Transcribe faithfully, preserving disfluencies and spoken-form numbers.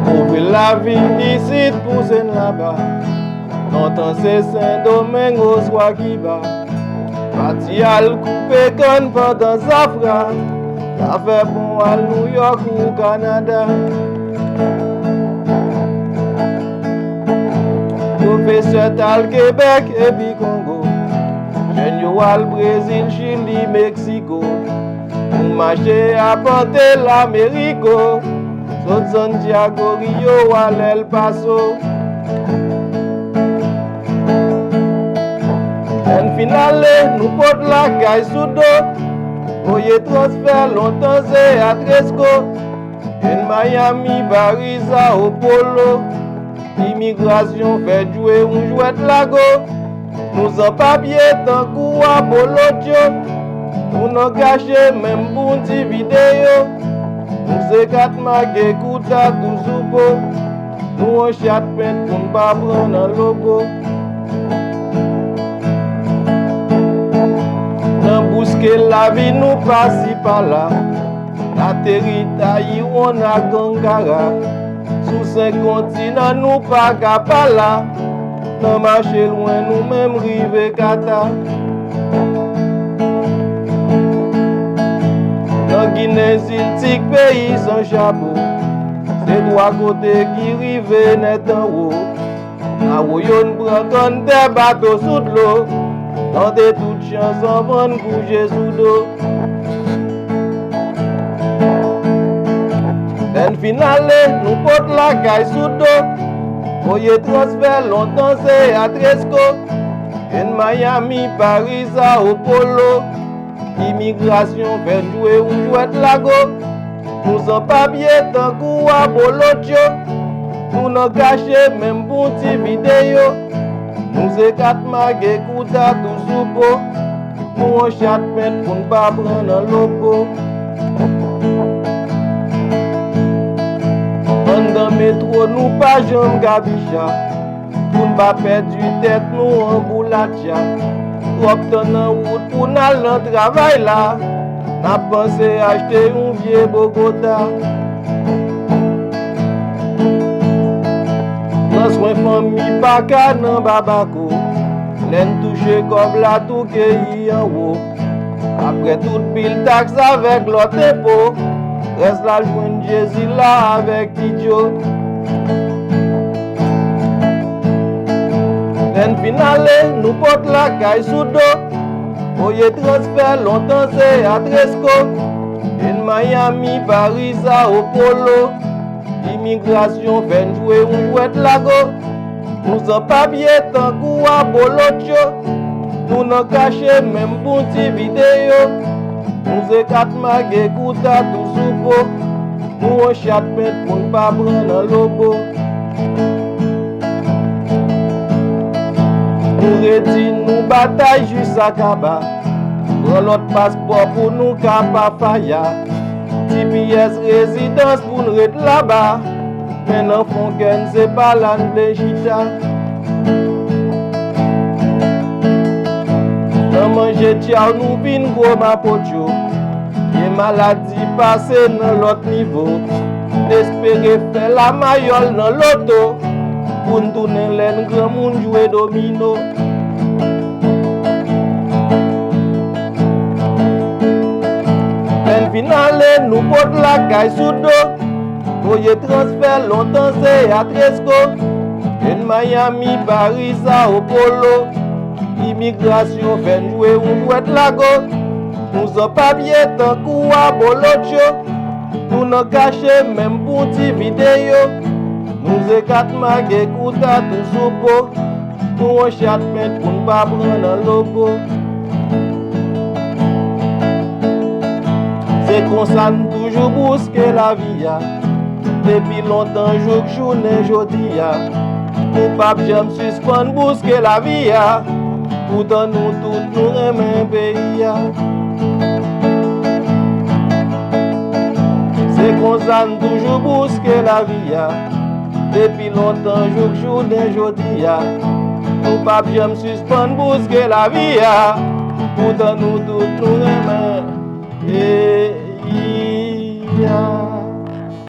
Move lavi isit pou Sen laba. Lontan se Sen Domeng oswa Kiba. Pati al koupe kann pandan zafra. Zafè bon al Nouyòk ou Kanada. Pwofesè t al Kebèk epi Kongo. Jèn yo al Brezil, Chili, Meksiko. Nou mache apante Lameriko. Sot Santiago, Rio, al El Paso. Lè n fin ale, nou pot lakay sou do. Voye transfè lontan se Atresco. Vin Miami, Paris, Sao Paulo. Imigrasyon fè jwe yon jwèt lago. Nou san papye tankou abolotyo. Nou nan kache menm pou yon ti videyo. Nou se kat make kouta tou sou po. Nou an chat pent pou n pa pran nan lobo. Nan bouske lavi nou pasi pala. N ateri Tayiwon ak Angara. Sou senk kontinan nou pa ka pala. Nan mache lwen nou menm rive Kata. Nan Ginen Siltik peyi san chapo. Se twa kote ki rive nèt anwo. Awoyo n pran kanntè bato sou dlo. Tante tout chans anvan n kouche sou do. Lè n fin ale, nou pot lakay sou do. Voye transfè lontan se Atresco. Vin Miami, Paris, Sao Paulo. Imigrasyon fè n jwe yon jwèt lago. Nou san papye tankou abolotyo. Nou nan kache menm pou yon ti videyo. Nou se kat make kouta tou sou po. Nou an chat pent pou n pa pran nan lobo. Anndan metwo nou pa janm kapicha. Pou n pa pèdi tèt nou an boulatcha. Twòp tan nan wout pou n al nan travay la. N ap panse achte yon vye Bogota. Pran swen fanmi pa ka nan babako. Lè n touche kòb la tou keyi anwo. Apre tout bil taks avèk lòt enpo, rès la jwenn Jezi la avèk Ti Djo. Lè n fin ale, nou pot lakay sou do. Voye transfè lontan se Atresco. Vin Miami, Paris, Sao Paulo. Imigrasyon fè n jwe yon jwèt lago. Nou san papye tankou abolotyo. Nou nan kache menm pou yon ti videyo. Nou se kat make kouta tou sou po. Nou an chat pent pou n pa pran nan lobo. Nou redi nou batay jis a kaba. Pran lòt paspò pou nou ka pa faya. T P S rezidans pou n ret laba. Men nan fon kè n se pa la n vle chita. Nan manje tchaw nou vin gwo mapotyo. Vye maladi pase nan lòt nivo. N espere fè lamayòl nan loto. Pou n tounen lè n granmoun jwe domino. Lè n fin ale, nou pot lakay sou do. Voye transfè lontan se Atresco. Vin Miami, Paris, Sao Paulo. Imigrasyon fè n jwe yon jwèt lago. Nou san papye tankou abolotyo. Nou nan kache menm pou ti videyo. Nou se kat make kouta tou sou po. Nou an chat pent pou n pa pran nan lobo. Se konsa n toujou bouske lavi a. Depi lontan jouk jounen jodi a. Nou p ap janm sispann bouske lavi a. Poutan nou tout nou renmen peyi a. Se konsa n toujou bouske lavi a. Depi lontan jouk jounen jodi a. Nou p ap janm sispann bouske lavi a. Poutan nou tout nou renmen peyi a.